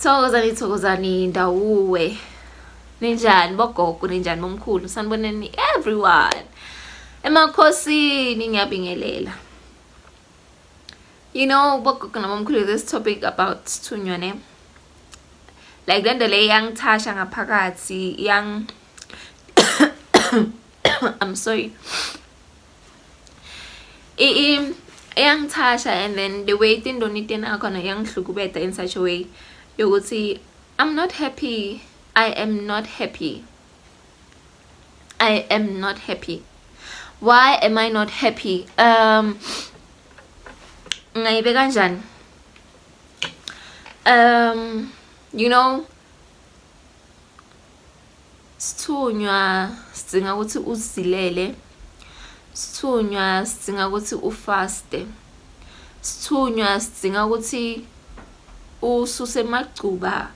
Thokozani, thokozani ndawuwe. Ninjani bogogo, ninjani bomkhulu, saniboneni everyone. Emakhosini ngiyabingelela. You know bogogo nabomkhulu, this topic about sithunywa ne. Like lento le iyangithasha ngaphakathi, iyang I'm sorry. Iyangithasha and then the way tindoni tena khona iyangihlukubeta in such a way yokuthi I'm not happy. I am not happy. I am not happy. Why am I not happy? Ngayibe kanjani? You know, sithunywa sidinga ukuthi uzilele. Sithunywa sidinga ukuthi ufaste. Sithunywa sidinga ukuthi ususe emagcuba.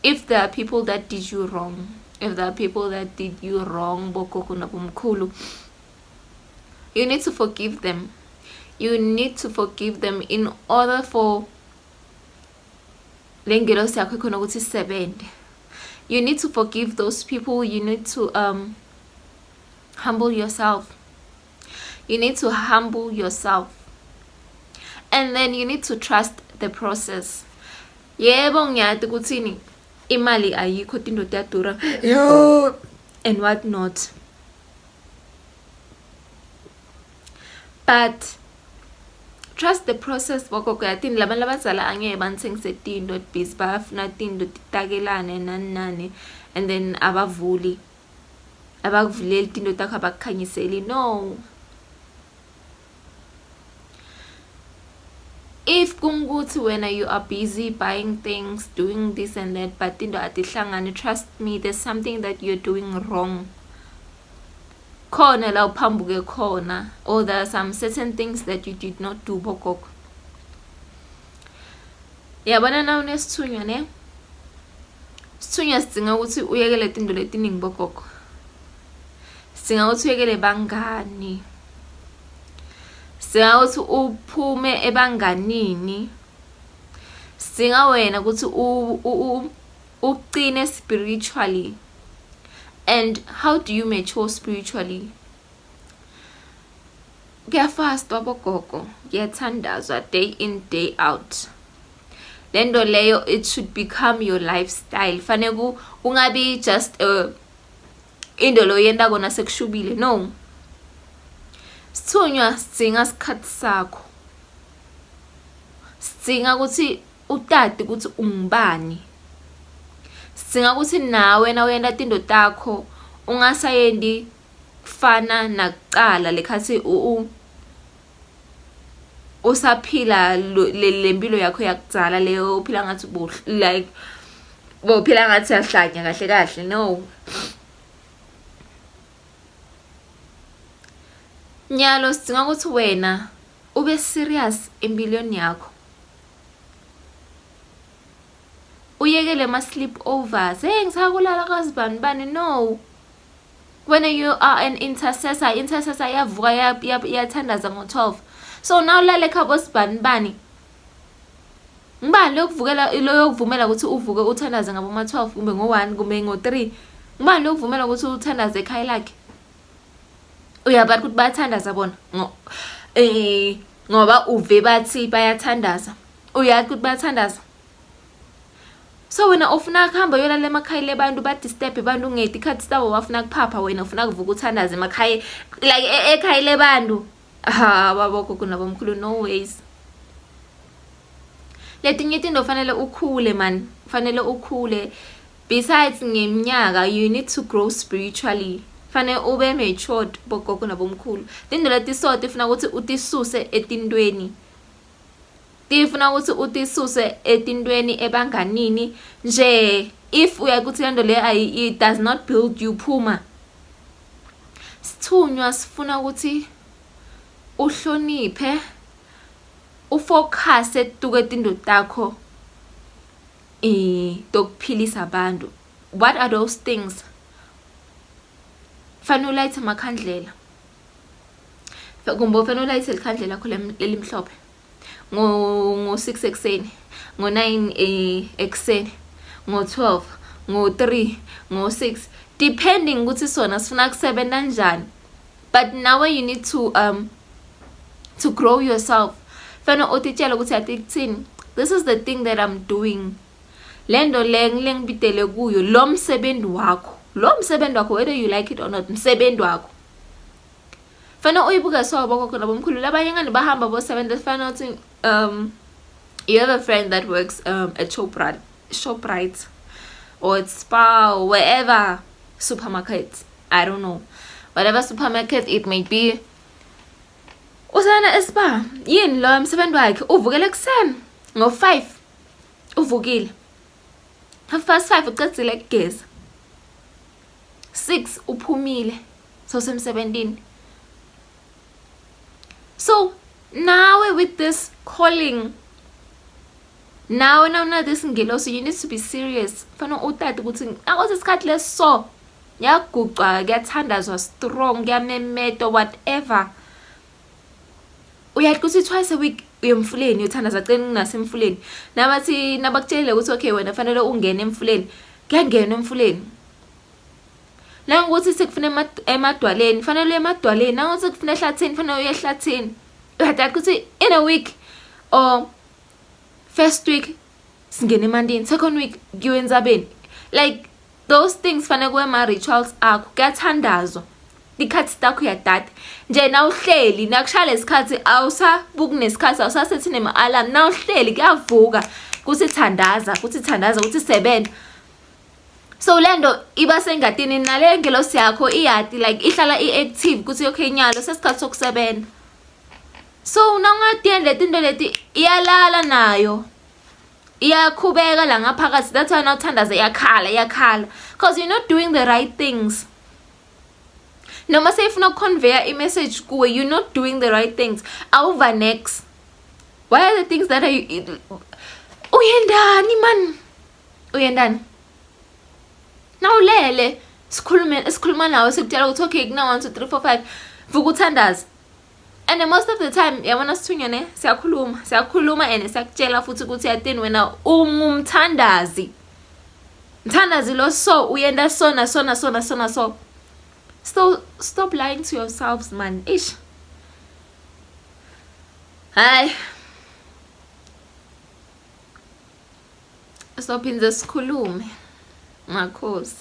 If there are people that did you wrong, if there are people that did you wrong, bogogo nabomkhulu, you need to forgive them. You need to forgive them in order for le ngelosi yakho ikhona ukuthi isebenze. You need to forgive those people. You need to humble yourself. You need to humble yourself. And then you need to trust the process. Yebo, ngiyati ukuthini, imali ayikho, tinto tiyadura yo and what not, but trust the process bogogo. Yatini labantu labadzala angeke banithengise tinto, busy bayafuna tinto titakelane nani nani, and then abavuli, abakuvuleli tinto takho, abakukhanyiseli. No, if kungukuthi wena you are busy buying things, doing this and that, but into atihlangani, trust me, there's something that you're doing wrong. Khona la uphambuke khona, or there are some certain things that you did not do, bogogo. Yabona na unesithunywa ne, sithunywa sidinga ukuthi uyekele tinto letiningi, bogogo. Sidinga ukuthi uyekele bangani, sidinga ukuthi uphume ebanganini, sidinga wena ukuthi uqine spiritually. And how do you mature spiritually? Kuyafastwa bogogo, kuyathandazwa day in, day out. Lento leyo, it should become your lifestyle. Fanele kungabi just into lo yenta kona sekushubile. No, sithunywa sidinga isikhathi sakho, sidinga ukuthi utati ukuthi ungubani, sidinga ukuthi nawe na uyenta tinto takho ungasayendi kufana nakuqala lekhathi usaphila le mpilo yakho yakudzala leyo uphila ngathi, like bophila ngathi uyahlanya kahle kahle. No, nyalo sidinga ukuthi wena ube serious empilweni yakho, uyekele ama-sleep overs. Hey, ngisakulala kazibani bani. No, when you are an intercessor, intercessor iyavuka, iyathandaza ngo-12. So now ulale ekhabo sibani bani, ngibani lokuvukela loyokuvumela ukuthi uvuke uthandaze ngaboma-12 kumbe ngo-1 kumbe ngo-3? Ngibani lokuvumela ukuthi uthandaze ekhaya lakhe? Uyabati ukuthi bayathandaza bona ngoba uve bathi bayathandaza, uyazi ukuthi bayathandaza. So wena ufuna kuhamba uyolala emakhaya lebantu, badisturb abantu, ungedi ikhathi sabo bafuna kuphapha, wena ufuna kuvuka uthandaze emakhaya, like ekhaya lebantu. Ha, babogogo nabomkhulu, no ways. Letinye itinto fanele ukhule man, fanele ukhule. Besides ngeminyaka, you need to grow spiritually. Fanele ube matured, bogogo nabomkhulu. Tinto letiso tifuna ukuthi utisuse etintweni, tifuna ukuthi utisuse etintweni, ebanganini nje. If uyakuthi lento le it does not build you, phuma. Sithunywa sifuna ukuthi uhloniphe, ufocus etuke tinto takho tokuphilisa abantu. What are those things? Fanele ulayithe amakhandlela, kumbe ufanele ulayithe likhandlela lakho lelimhlophe ngo-6 ekuseni. Ngo-9 ekuseni, ngo-12, ngo-3, ngo-6, depending ukuthi sona sifuna kusebenza kanjani. But nawe you need to grow yourself. Fanele utitshele ukuthi, yathi kuthini, this is the thing that I'm doing, le nto le ngilengibidele kuyo, lo msebenzi wakho, lo msebenzi wakho, whether you like it or not, msebenzi wakho. Fanele uyibuke. So bogogo nabomkhulu labanye ngani bahamba bosebenza, fanele uthi you have a friend that works at Shoprite or at Spar or wherever supermarket, I don't know, whatever supermarket it may be. Usana eSpar, yini lo msebenzi wakhe? Uvukele ekuseni ngo-5, uvukile 5:30, ucedzile kugeza, 6 uphumile, sewusemsebentini. So nawe with this calling, nawe nawuna this ngelosi, you need to be serious. Fanele utati ukuthi akuthi isikhathi leso yaguqa, kuyathandazwa strong, kuyamemetwa, whatever. Uyathi ukuthi twice a week uye emfuleni uyothandaza, cela kunasemfuleni, nabathi nabakutshelile ukuthi okay, wena fanele ungene emfuleni, kuyangenwa emfuleni. Nangokuthi sekufuna emadwaleni, fanele uye emadwaleni. Nangokuthi sekufuna ehlathini, fanele uye ehlathini. Uyadala ukuthi in a week or first week singena emantini, second week kuyiwe entsabeni. Like those things fanele kube ama-rituals akho. Kuyathandazwa, ikhathi takho uyadada nje nawuhleli, nakushaya lesikhathi awusabuki nesikhathi, awusasethi nema-alarm. Nawuhleli kuyavuka kuthi thandaza, kuthi thandaza, kuthi sebenza. So lento iba sengatini nale ngelosi yakho iyati, like ihlala i-active kuthi okay, nyalo sesikhathi sokusebenza. So nawungadiyeni leti nto leti, iyalala nayo, iyakhubeka la ngaphakathi. That's why nawuthandaza iyakhala, iyakhala because you're not doing the right things. Noma seyifuna ukuconveya i-message kuwe, you're not doing the right things. Awuva next. Why are the things that are you uyendani man, uyendani nawulele? Sikhulume, sikhuluma nawe, sikutshela ukuthi okay, kuna 1 2 3 4 5, vuka uthandaze. And most of the time, yabona sithunywa ne, siyakhuluma, siyakhuluma and siyakutshela futhi ukuthi yatini, wena ungumthandazi, mthandazi lo, so uyenda so na so na so na so na so. So stop lying to yourselves, man. Ish, hayi, sophinde sikhulume, makhosi.